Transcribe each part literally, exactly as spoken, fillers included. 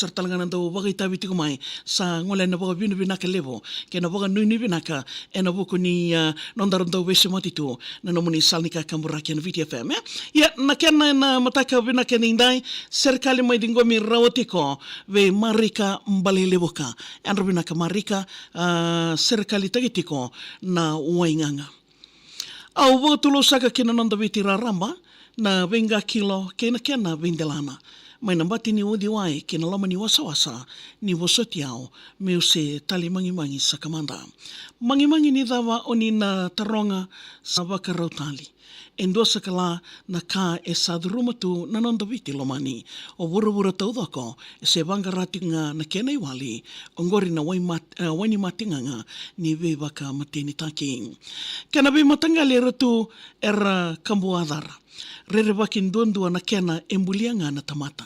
sara tale ga na dau vakaitavi tiko mai, sa gole na vakavinavinaka levu kei na vakanuinui vinaka ena vuku ni, ah, nodaru dau veisemati tu na nomuni sala ni kakaburaki ena Viti F M, e? Ia, na kena, na mataka vinaka edaidai, serekali mai ciqomi rawa tiko vei Marika Balelevuka. Yadra vinaka Marika, ah, serekalitaki tiko na waigaga. Au vakatulou saka ki na noda Viti raraba, na veiqakilo kei na kena veidelana. Mai na bati ni uciwai ki na loma ni wasawasa, ni vosoti au meu se tali magimagi saka mada. Magimagi ni cava o ni na taroga sa vakarau tale. E dua saka la na ka e sa curuma tu na noda Viti lomani. O vuravura taucoko e se vaqara tiko ga na kena iwali, oqori na wai mat-, eh, wainimate gaga ni veivakamatenitaki. Kena veimataqali era tu era kabuacara. Rerevaki duadua na kena e bulia ga na tamata.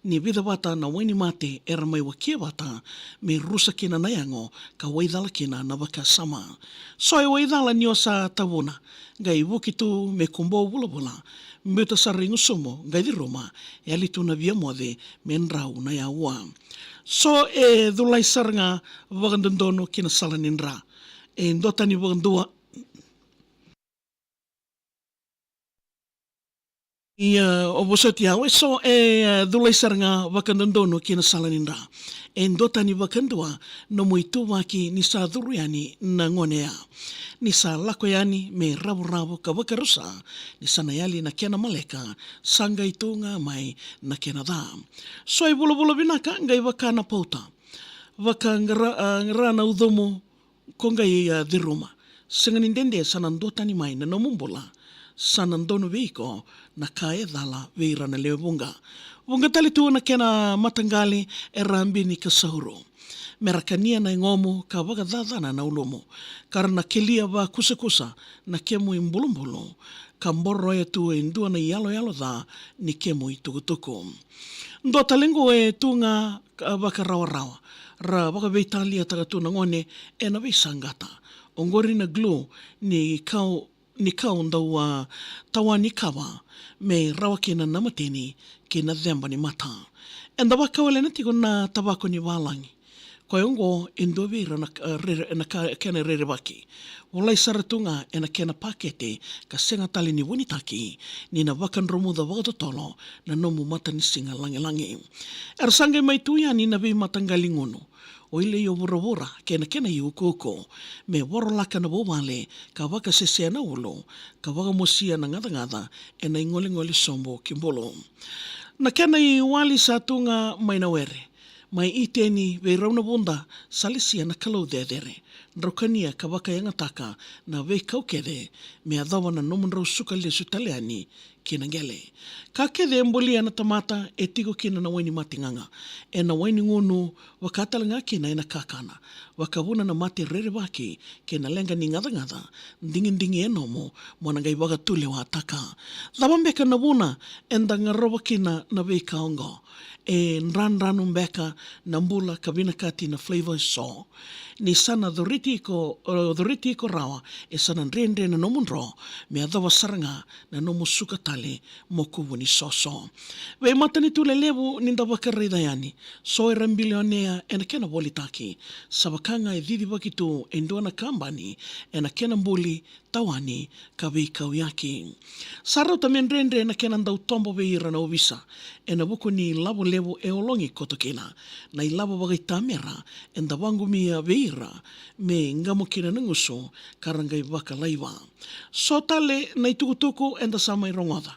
Ni vica vata na wainimate era mai wakia vata, me rusa kina na yago, ka waicala kina na vakasama. So e waicala ni o sa tavuna, qai vuki tu me kubou vulavula, biuta sara i gusumu, qai curuma, yali tu na via moce, me drau na yaua. So e culai sara ga vakadodonu ki na sala ni dra. E duatani vakadua. Ia, o vosoti au, e so e, e, culai sara ga vakadodonu ki na sala ni dra. E duatani vakadua nomu ituvaki ni sa curu yani na gone ya. Ni sa lako yani me ravuravu ka vakarusa, ni sa na yali na kena maleka, sa qai tu ga mai na kena ca. So e vulavula vinaka, qai vaka na pauta. Vakaqara, a, qara na ucumu, ko qai, a, curuma. Sega ni dede sa na duatani mai na nomu bula. Sa na donu vei iko na ka e cala vei ira na lewe vuqa. Vuqa tale tu na kena mataqali era bini ka sauru. Me ra kania na yagomu ka vakacacana na ulumu. Ka ra na kelia vakusakusa na kemu ibulubulu. Ka boroya tu e dua na iyaloyalo ca ni kemu itukutuku. Dua tale qo e tu ga ka vakarawarawa. Ra vakaveitaliataka tu na gone ena veisaqata. Oqori na glue ni kau, ni kau dau a tawani kava me rawa kina na mateni kei na ceba ni mata. Eda vakawalena tiko na tavako ni valagi. Koya oqo e dua vei ira na, e, rere-, na ka, kena rerevaki. Volai sara tu ga ena kena pakete ka sega tale ni vunitaki ni na vakadromuca vakatotolo na nomu matanisiga lagilagi. Era sa qai mai tu yani na veimataqali gunu. O ilei o vuravura kei na kena iukuuku. Me vorolaka na vuvale ka vakasesea na ulu ka vakamosia na gacagaca ena igolegole sobu ki bulu. Na kena iwali sa tu ga mai na were. Mai Iteni vei rau na vuda sa lesia na Kalou cecere. Drau kania ka vakayagataka na veikau kece me yacova na nomudrau suka lesu tale yani ki na qele. Ka kece e bulia na tamata e tiko kina na wainimate gaga. Ena wainigunu vaka tale ga kina ena kakana. Vakavuna na mate rerevaki kei na leqa ni gacagaca digidigi e nomu mo na qai vakatulewataka. Cava beka na vuna eda garova kina na veika oqo? E dradranu beka na bula ka vinakati na flavor e so. Ni sa na coriti iko, e, coriti iko rawa, e sa na dredre na nomu dro, me yacova sara ga na nomu suka tale mo kuvu ni soso. Veimatanitu lelevu ni da vakaraica yani, so era bilionea ena kena volitaki. Sa vaka ga e cicivaki tu e dua na kabani ena kena buli, tawani ka veikauyaki. Sa rauta me dredre na kena dau tobo vei ira na ovisa ena vuku ni lavo levu e ologi koto kina. Na ilavo vakaitamera eda vaqumia vei ira me qamo kina na gusu ka ra qai vakalaiva. So tale na itukutuku eda sa mai rogoca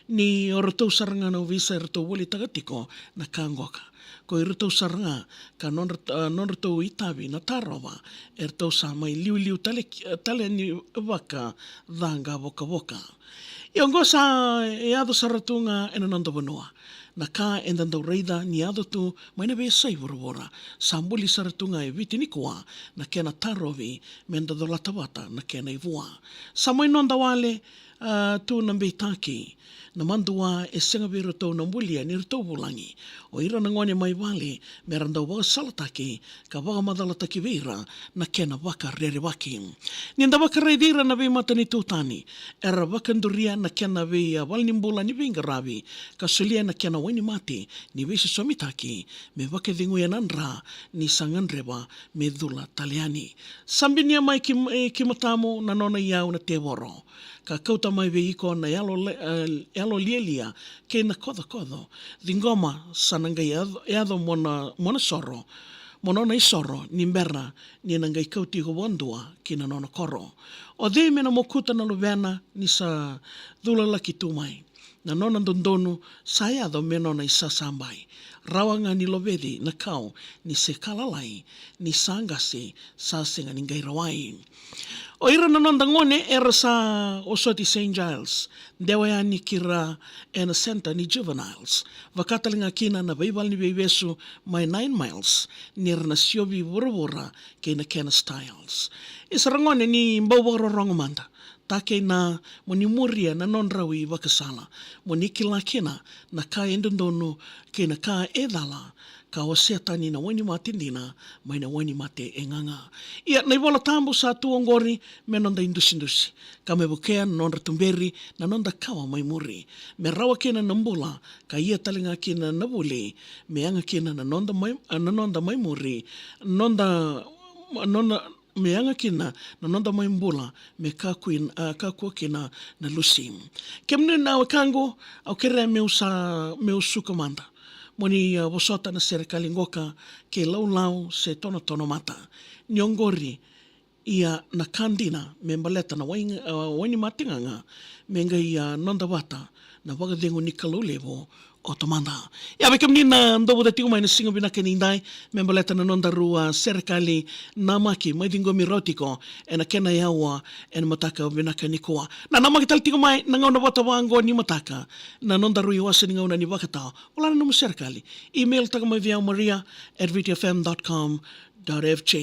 ni o ratou sara ga na ovisa e ratou volitaka tiko na ka qoka. Ko iratou sara ga ka nodra, a, nodratou itavi na tarova, eratou sa mai liuliu tale, tale ni vakacaqavokavoka. Ia oqo sa yaco sara tu ga ena noda vanua. Na ka eda dau raica ni yaco tu mai na veiyasai vuravura. Sa buli sara tu ga e Viti nikua na kena tarovi me da colata vata na kena ivua. Sa mai noda wale, A, tu na beitaki, na madua e sega vei iratou na bulia ni ratou vulagi. O ira na gone mai vale me ra dau vakasalataki ka vakamacalataki vei ira na kena vakarerevaki. Ni da vakaraici ira na veimatanitu tani, era vakaduria na kena vei, a, valenibula ni veiqaravi ka solia na kena wainimate ni veisosomitaki me vakaceguya na dra ni sa gadreva me cula tale yani. Sa binia mai ki, e, ki matamu na nona iyau na tevoro, ka kauta mai vei iko na yalo le-, e, yalo lialia kei na kocokoco. Ciqoma sa na qai yaco, yaco mo na, mo na soro, mo nona isoro ni bera ni na qai kauti iko vakadua ki na nona koro. O cei me na mokuta na luvena ni sa culalaki tu mai? Na nona dodonu sa yaco me nona isasabai. Rawa ga ni loveci na kau ni se ka lalai, ni sa qase sa sega ni qai rawai. O ira na noda gone era sa osoti Saint Giles, dewa yani ki ra ena center ni juveniles. Vaka tale ga kina na veivale ni veivesu mai Nine Miles, ni ra na siovi vuravura kei na kena styles. Isa ra gone ni bau vakarorogo mada, takei na mo ni muria na nodrau ivakasala, mo ni kila kina na ka e dodonu kei na ka e cala, ka wasea tani na wainimate dina mai na wainimate e gaga. Ia, na iVola Tabu sa tu oqori me noda idusidusi, ka me vukea na nodra tuberi na noda kawa mai muri, me rawa kina na bula, ka ia tale ga kina na vuli, me yaga kina na noda mai, na noda mai muri, noda, noda, me yaga kina na noda mai bula, me kakua, a, kakua kina na lusi. Kemuni na wekaqu, au kerea meu sa, meu suka mada mo ni, a, vosota na serekali qoka kei laulau se tonotono mata. Ni oqori, ia na ka dina me baleta na wai, a, wainimate gaga, me qai, a, noda vata na vakacegu ni Kalou levu o Tamada. Ia, vei kemuni na dovuta tiko mai na siga vinaka ni dai, me baleta na nodaru, a, serekali namaki mai ciqomi rawa tiko ena kena yawa ena mataka vinaka nikua. Na namaki tale tiko mai na gauna vata vaqo ni mataka, na nodaru iwase ni gauna ni vakatawa. Vola na nomu serekali. Email taka mai vei au, maria at viti fm dot com dot f j.